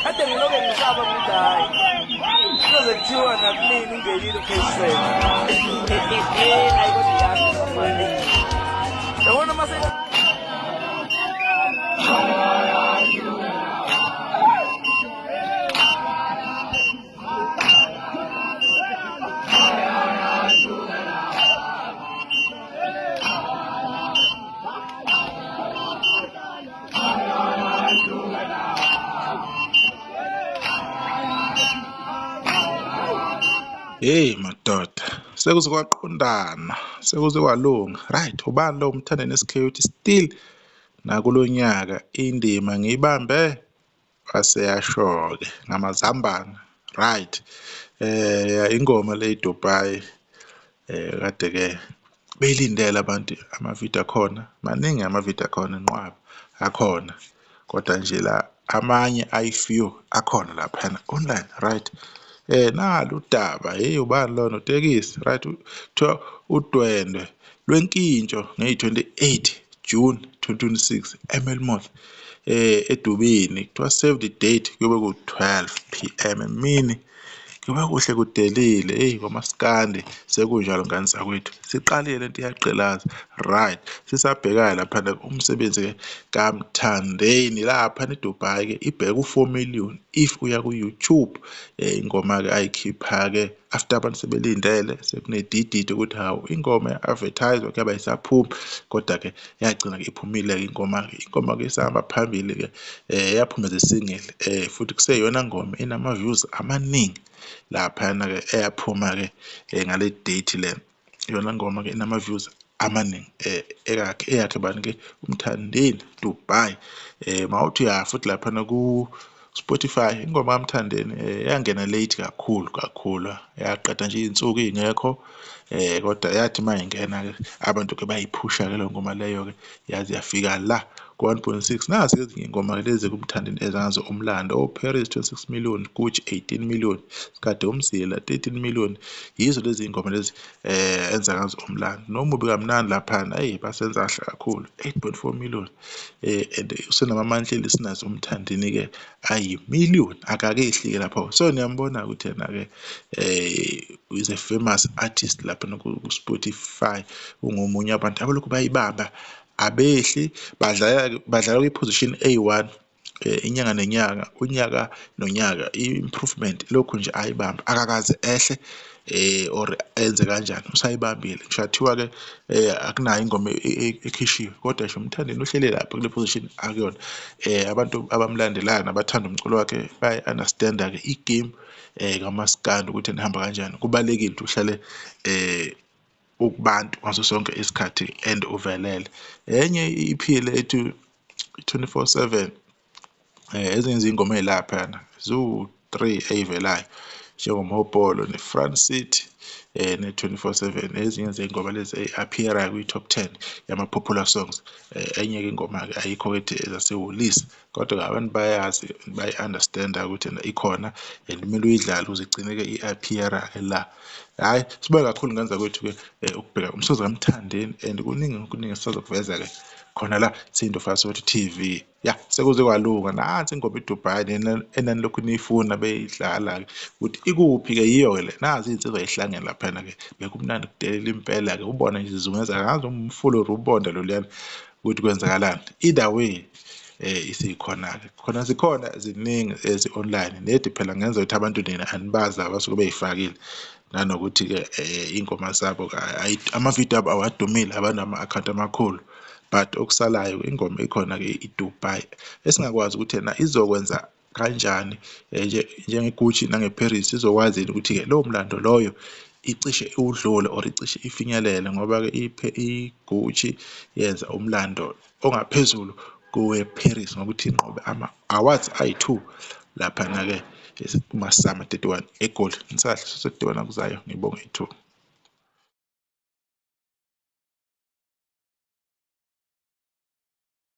Kade ngiloke ngisaba ukuthi hhayi kuyoze kuthiwa nakumina ungenile uKSN. Hayi kodwa iyasho bafana. Yabona mase Hey madoda, sekuze kwaqondana, sekuze kwalunga. Right, ubani lo Mthandeni SK uthi still nakulo nyaka indima ngiyibambe waseyasho-ke ngamazambane. Right, ingoma le iDubai kade-ke beyilindele abantu amavidiyo akhona, maningi amavidiyo akhona inqwaba akhona kodwa nje la amanye ayi-few akhona laphayana online, right. Nalu udaba, hheyi ubani lona utekisi, right, kuthiwa udwendwe lwenkintsho ngeyi-28 June 2026 eMelmoth eDubini, kuthiwa save the date kuyobe ku-12 PM emini. Kuyobe kuhle kudelile, eyi kwamaskandi sekunjalo ngane zakwethu, siqalile lento iyagqilaza, right. Sisabhekana laphana umsebenzi-ke kaMthandeni laphana eDubai-ke ibheke u-4 million if uya ku-YouTube. Ingoma-ke ayikhipha-ke after abantu sebelindele sekunedididi ukuthi hawu ingoma ya-advertise-wa kuyabe ayisaphumi kodwa-ke yagcina-ke iphumile-ke ingoma-ke. Ingoma-ke isahamba phambili-ke yaphuma as a single futhi kuseyiyona ngoma enama-views amaningi laphayana-ke eyaphuma-ke ngale date le. Iyona ngoma-ke enama-views amaningi eyakhe eyakhe bani-ke uMthandeni Dubai. Mawuthi uya futhi laphana ku-Spotify ingoma kaMthandeni yangena late kakhulu kakhulu, yaqeda nje iy'nsuku ingekho kodwa yathi uma ingena-ke abantu-ke bayiphusha-ke leyo ngoma leyo-ke yaze yafika la ku-1.6. Nazi ezinye iy'ngoma-ke lezi kuMthandeni ezazo umlando, o-Paris 26 million, Gucci 18 million, Sikade Umzila 13 million. Yizo lezi iy'ngoma lezi enza ngazo umlando. Nomubi kamnandi laphana, eyi basenza kahle kakhulu 8.4 million and usenama-monthly listeners uMthandeni-ke ayi-million, akakehli-ke lapho. So niyambona ukuthi yena-ke is a famous artist laphana ku-Spotify, ungomunye wabantu abalokhu bayibamba abehli, badlala badlala kwi-position eyi-one inyanga nenyanga, unyaka nonyaka, i-improvement lokhu nje ayibambe akakaze ehle or enze kanjani, usayibambile. Ngisho ngathiwa-ke akunayo ingoma ekhishiwe kodwa nje uMthandeni uhleli lapho kule position akuyona. Abantu abamlandelayo nabathanda umculo wakhe bayayi-understand-a-ke i-game kamaskandi ukuthi nihamba kanjani. Kubalulekile ukuthi uhlale ukubantu ngaso sonke isikhathi and uvelele. Enye iphile ethi 24/7 ezinye izingoma ey'laphayana ziwu-three ey'velayo njengoMhobholo ne-Front City ne-24/7, ezinye zey'ngoma lezi ey'appear-ayo kwi-top 10 yama-popular songs. Enye-ke ingoma-ke ayikho-ke ethi ezasewolisa kodwa-ke abantu bayazi bayi-understand-a ukuthi ena ikhona and kumele uyidlale ukuze igcine-ke i-appear-a-ke la. Hhayi, sibonge kakhulu ngane zakwethu-ke ukubheka umsebenzi kaMthandeni and kuningi okuningi esisazokuveza-ke khona la Thindo Soweto TV. Ya, sekuze kwalunga nansi ingoma iDubai lena enanilokhu niyifuna beyidlala-ke ukuthi ikuphi-ke yiyo-ke le, nazi iy'nsizwa y'hlangene laphayana-ke bekumnandi kudelela impela-ke ubone nje zizungeza ngazi umfula or ubonda loluyana ukuthi kwenzakalani. Either way isikhona-ke khona zikhona ziningi ezi-online nedi phela ngenza ukuthi abantu nina anibazi laba abasuke bey'fakile nanokuthi-ke iy'ngoma zabo amavidiyo abo awadumile abanama-akhawunti amakhulu but okusalayo ingoma ikhona-ke iDubai esingakwazi ukuthi yena izokwenza kanjani njenge-Gucci nange-Paris izokwazi yini ukuthi-ke lowo mlando loyo icishe iwudlule or icishe ifinyelele ngoba-ke i-Gucci yenza umlando ongaphezulu kowe-Paris ngokuthi inqobe ama-awards ayi-2 laphana-ke kuma-SAMA 31 eGoli. Ngisahle sodibana kuzayo, ngibonge ithuba.